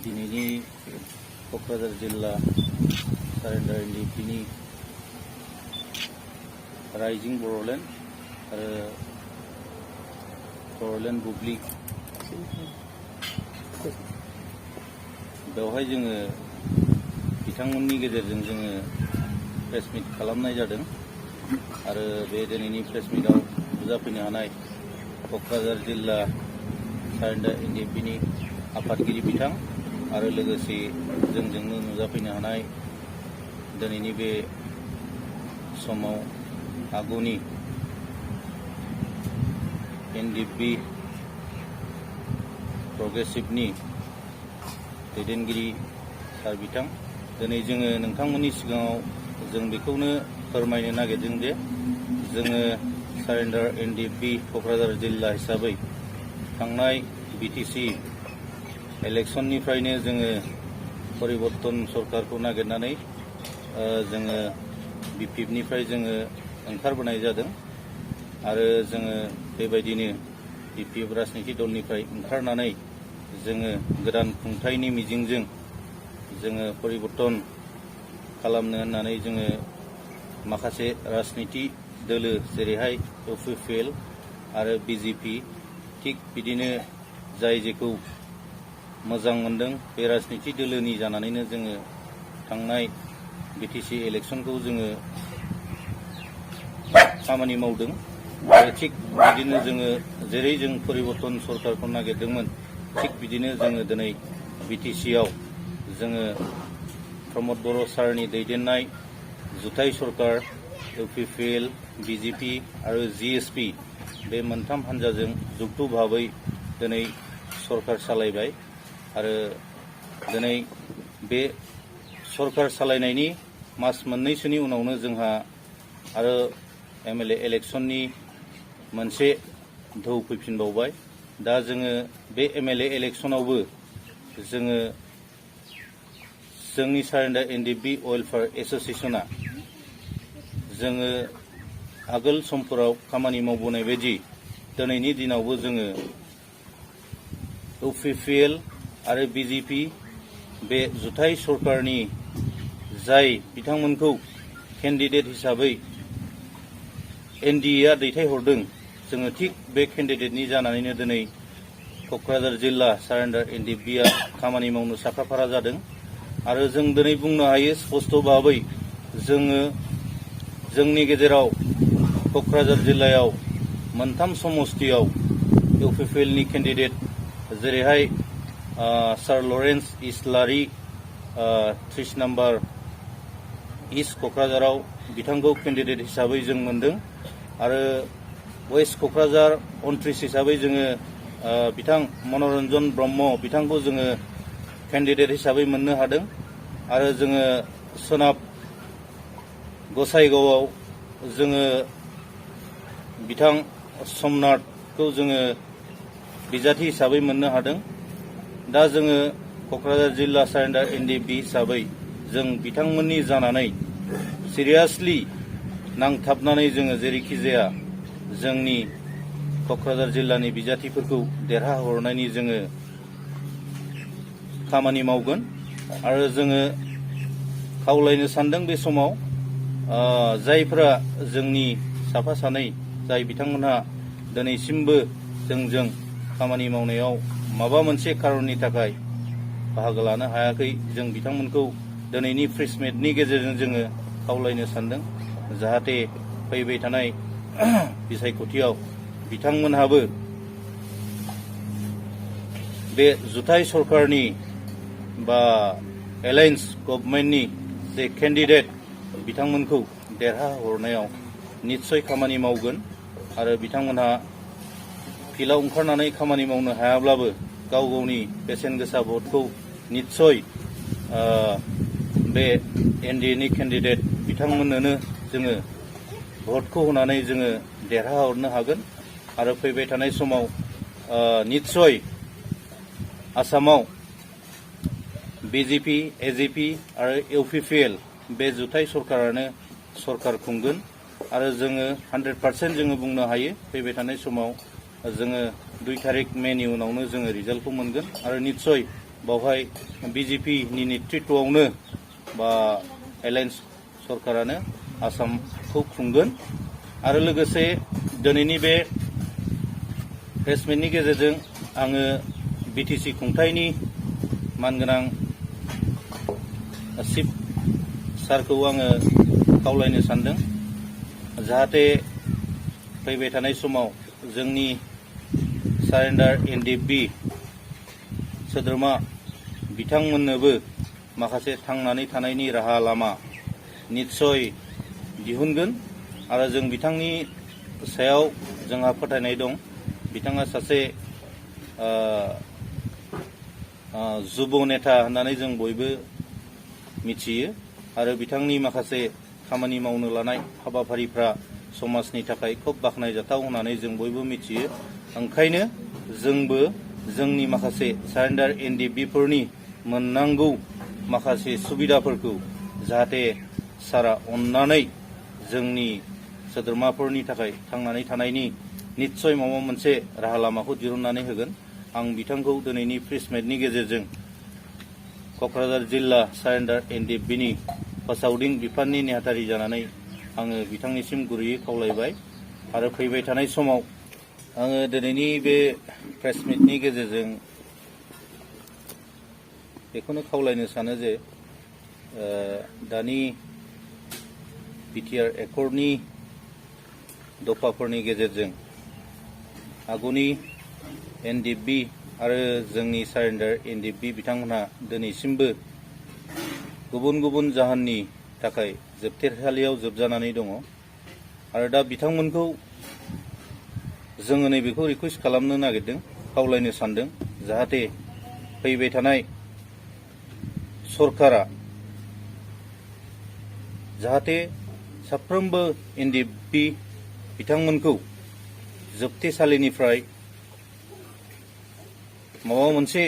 दिनैनि क'क्राझार जिल्ला surrender NDFB rising Bodoland आरो बड'लेण्ड बुब्लि बेवहाय जोङो बिथांमोननि गेजेरजों जोङो प्रेस मिट खालामनाय जादों आरो बे दिनैनि प्रेस मिटआव नुजाफैनो हानाय क'क्राझार जिल्ला सारेन्डार एनडिएफबिनि आफादगिरि बिथां आरो लोगोसे जोंजोंनो नुजाफैनो हानाय दिनैनि बे समाव आगुनि एनडिएफबि प्रग्रेसिभनि दैदेनगिरि सार बिथां दिनै जोङो नोंथांमोननि सिगाङाव जों बेखौनो फोरमायनो नागिरदों जे जोङो सारेन्डार एनडिएफबि क'क्राझार जिल्ला हिसाबै थांनाय बिटिसि इलेक्शननिफ्रायनो जोङो परिबर्तन सरकारखौ नागिरनानै जोङो बिपिएफनिफ्राय जोङो ओंखारबोनाय जादों आरो जोङो बेबायदिनो बिपिएफ राजनिति दलनिफ्राय ओंखारनानै जोङो गोदान खुंथायनि मिजिंजों जोङो परिबर्तन खालामनो होननानै जोङो माखासे राजनिति दोलो जेरैहाय इउपिपिएल आरो बिजेपि थिग बिदिनो जाय जेखौ मोजां मोनदों बे राजनिति दोलोनि जानानैनो जोङो थांनाय बिटिसि इलेक्शनखौ जोङो खामानि मावदों आरो थिग बिदिनो जोङो जेरै जों परिबर्तन सरकारखौ नागिरदोंमोन थिग बिदिनो जोङो दिनै बिटिसिआव जोङो प्रमद बर' सारनि दैदेननाय जुथाइ सरकार इउपिपिएल बिजेपि आरो जिएसपि बे मोनथाम हान्जाजों जुगथु भाबै दिनै सरकार सालायबाय आरो दिनै बे सरकार सालायनायनि मास मोननैसोनि उनावनो जोंहा आरो एमएलए इलेक्शननि मोनसे धौ फैफिनबावबाय दा जोङो बे एमएलए इलेक्शनावबो जोङो जोंनि सारेन्डार एनडिएफबि वेलफेयार एस'सिएशना जोङो आगोल समफोराव खामानि मावबोनाय बायदि दिनैनि दिनावबो जोङो इउपिपिएल आरो बिजेपि बे जुथाइ सरकारनि जाय बिथांमोनखौ केन्डिडेट हिसाबै एनडिएआ दैथायहरदों जोङो थिग बे केन्डिडेटनि जानानैनो दिनै क'क्राझार जिल्ला सारेन्डार एनडिएफबिआ खामानि मावनो साखाफारा जादों आरो जों दिनै बुंनो हायो स्पष्ट भाबै जोङो जोंनि गेजेराव क'क्राझार जिल्लायाव मोनथाम समस्तियाव इउपिपिएलनि केन्डिडेट जेरैहाय सार लरेन्स इस्लारि 30 नम्बर इस्ट क'क्राझाराव बिथांखौ केन्डिडेट हिसाबै जों मोनदों आरो वेस्ट क'क्राझार 29 हिसाबै जोङो बिथां मनरन्जन ब्रह्म बिथांखौ जोङो केन्डिडेट हिसाबै मोननो हादों आरो जोङो सोनाब गसाइगावआव जोङो बिथां समनाथखौ जोङो बिजाथि हिसाबै मोननो हादों दा जोङो क'क्राझार जिल्ला सारेन्डार एनडिएफबि हिसाबै जों बिथांमोननि जानानै सिरियासलि नांथाबनानै जोङो जेरैखि जाया जोंनि क'क्राझार जिल्लानि बिजाथिफोरखौ देरहाहरनायनि जोङो खामानि मावगोन आरो जोङो खावलायनो सानदों बे समाव जायफोरा जोंनि साफा सानै जाय बिथांमोनहा दिनैसिमबो जोंजों खामानि मावनायाव माबा मोनसे खारननि थाखाय बाहागो लानो हायाखै जों बिथांमोनखौ दिनैनि प्रेस मिटनि गेजेरजों जोङो खावलायनो सानदों जाहाथे फैबाय थानाय बिसायख'थियाव बिथांमोनहाबो बे जुथाइ सरकारनि बा एलायन्स गभर्नमेन्टनि जे केन्डिडेट बिथांमोनखौ देरहाहरनायाव निस्सय खामानि मावगोन आरो बिथांमोनहा फिल्डआव ओंखारनानै खामानि मावनो हायाब्लाबो गाव गावनि बेसेन गोसा भटखौ निस्सय बे एनडिएनि केन्डिडेट बिथांमोननोनो जोङो भटखौ होनानै जोङो देरहाहरनो हागोन आरो फैबाय थानाय समाव निस्सय आसामाव बिजेपि एजेपि आरो इउपिपिएल बे जुथाइ सरकारानो सरकार खुंगोन आरो जोङो 100% जोङो बुंनो हायो फैबाय थानाय समाव जोङो 2 तारिख मेनि उनावनो जोङो रिजाल्टखौ मोनगोन आरो निस्सय बावहाय बिजेपिनि नेतृत्वआवनो बा एलायन्स सरकारानो आसामखौ खुंगोन आरो लोगोसे दिनैनि बे प्रेस मिटनि गेजेरजों आङो बिटिसि खुंथायनि मानगोनां चिफ सारखौ आङो खावलायनो सानदों जाहाथे फैबाय थानाय समाव जोंनि सारेन्डार एनडिएफबि सोद्रोमा बिथांमोननोबो माखासे थांनानै थानायनि राहा लामा निस्सय दिहुनगोन आरो जों बिथांनि सायाव जोंहा फोथायनाय दं बिथाङा सासे जुब नेता होननानै जों बयबो मिथियो आरो बिथांनि माखासे खामानि मावनो लानाय हाबाफारिफ्रा समाजनि थाखाय खोब बाख्नायजाथाव होननानै जों बयबो मिथियो ओंखायनो जोंबो जोंनि माखासे सारेन्डार एनडिएफबिफोरनि मोननांगौ माखासे सुबिदाफोरखौ जाहाथे सारा अननानै जोंनि सोद्रोमाफोरनि थाखाय थांनानै थानायनि निस्सय माबा मोनसे राहा लामाखौ दिहुननानै होगोन आं बिथांखौ दिनैनि प्रेस मिटनि गेजेरजों क'क्राझार जिल्ला सारेन्डार एनडिएफबिनि फोसावदिं बिफाननि नेहाथारि जानानै आङो बिथांनिसिम गुरैयै खावलायबाय आरो फैबाय थानाय समाव आङो दिनैनि बे प्रेस मिटनि गेजेरजों बेखौनो खावलायनो सानो जे दानि बिटिआर एकर्डनि दफाफोरनि गेजेरजों आगुनि एनडिएफबि आरो जोंनि सारेन्डार एनडिएफबि बिथांमोनहा दिनैसिमबो गुबुन गुबुन जाहोननि थाखाय जोबथेसालियाव जोबजानानै दङ आरो दा बिथांमोनखौ जोङो नैबेखौ रिकुवेस्ट खालामनो नागिरदों खावलायनो सानदों जाहाथे फैबाय थानाय सरकारा जाहाथे साफ्रोमबो एनडिएफबि बिथांमोनखौ जोबथेसालिनिफ्राय माबा मोनसे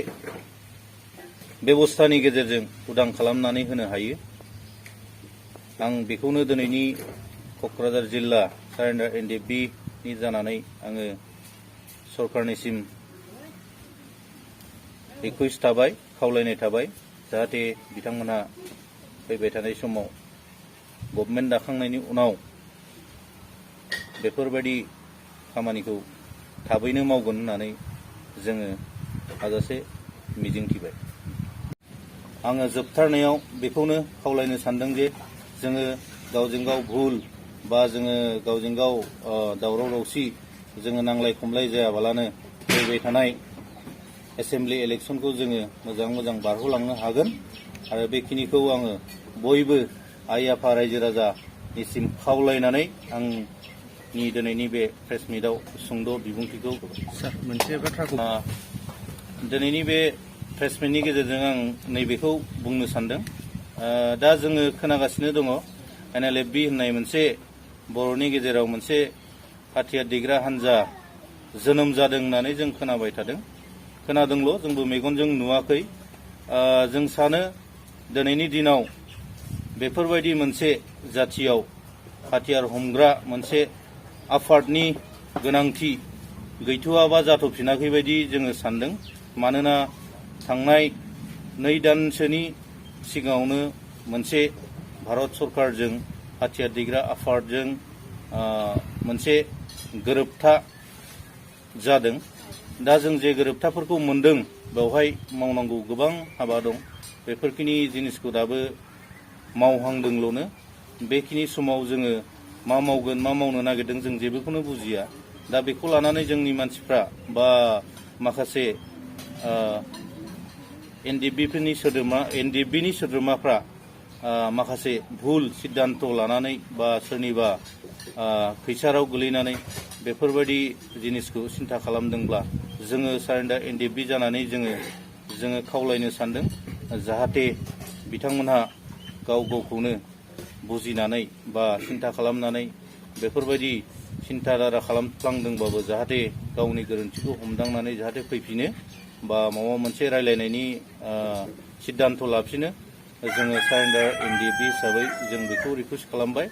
बेबस्थानि गेजेरजों उदां खालामनानै होनो हायो आं बेखौनो दिनैनि क'क्राझार जिल्ला सारेन्डार एनडिएफबिनि जानानै आङो सरकारनिसिम रिकुवेस्ट थाबाय खावलायनाय थाबाय जाहाथे बिथांमोनहा फैबाय थानाय समाव गभर्नमेन्ट दाखांनायनि उनाव बेफोरबायदि खामानिखौ थाबैनो मावगोन होननानै जोङो हाजासे मिजिंथिबाय आङो जोबथारनायाव बेखौनो खावलायनो सानदों जे जोङो गावजों गाव भुल बा जोङो गावजों गाव दावराव दावसि जोङो नांलाय खमलाय जायाबालानो फैबाय थानाय एसेम्बलि इलेक्सनखौ जोङो मोजां बारहोलांनो हागोन आरो बेखिनिखौ आङो बयबो आइ आफा रायजो राजानिसिम खावलायनानै आंनि दिनैनि बे प्रेस मिटआव सुंद' बिबुंथिखौ मोनसे बाथ्राखौ दिनैनि बे प्रेस मिटनि गेजेरजों आं नैबेखौ बुंनो सानदों दा जोङो खोनागासिनो दङ NLFB होननाय मोनसे बर'नि गेजेराव मोनसे हाथियार दैग्रा हानजा जोनोम जादों होननानै जों खोनाबाय थादों खोनादोंल' जोंबो मेगनजों नुवाखै जों सानो दिनैनि दिनाव बेफोरबायदि मोनसे जाथियाव हाथियार हमग्रा मोनसे आफादनि गोनांथि गैथ'आबा जाथ'फिनाखै बायदि जोङो सानदों मानोना थांनाय 2 दानसोनि सिगाङावनो मोनसे भारत सरकारजों हाथियार दैग्रा आफादजों मोनसे गोरोबथा जादों दा जों जे गोरोबथाफोरखौ मोनदों बेवहाय मावनांगौ गोबां हाबा दं बेफोरखिनि जिनिसखौ दाबो मावहांदोंल'नो बेखिनि समाव जोङो मा मावगोन मा मावनो नागिरदों जों जेबोखौनो बुजिया दा बेखौ लानानै जोंनि मानसिफ्रा बा माखासे एनडिएफबिनि सोद्रोमाफ्रा माखासे भुल सिद्धान्त लानानै बा सोरनिबा खैसाराव गोलैनानै बेफोरबायदि जिनिसखौ सिन्था खालामदोंब्ला जोङो सारेन्डार एनडिएफबि जानानै जोङो खावलायनो सानदों जाहाथे बिथांमोनहा गावखौनो बुजिनानै बा सिन्था खालामनानै बेफोरबायदि सिन्थाधारा खालामफ्लांदोंबाबो जाहाथे गावनि गोरोन्थिखौ हमदांनानै जाहाथे फैफिनो बा माबा मोनसे रायलायनायनि सिद्धान्त लाफिनो जोङो सारेन्डार एनडिएफबि हिसाबै जों बेखौ रिकुवेस्ट खालामबाय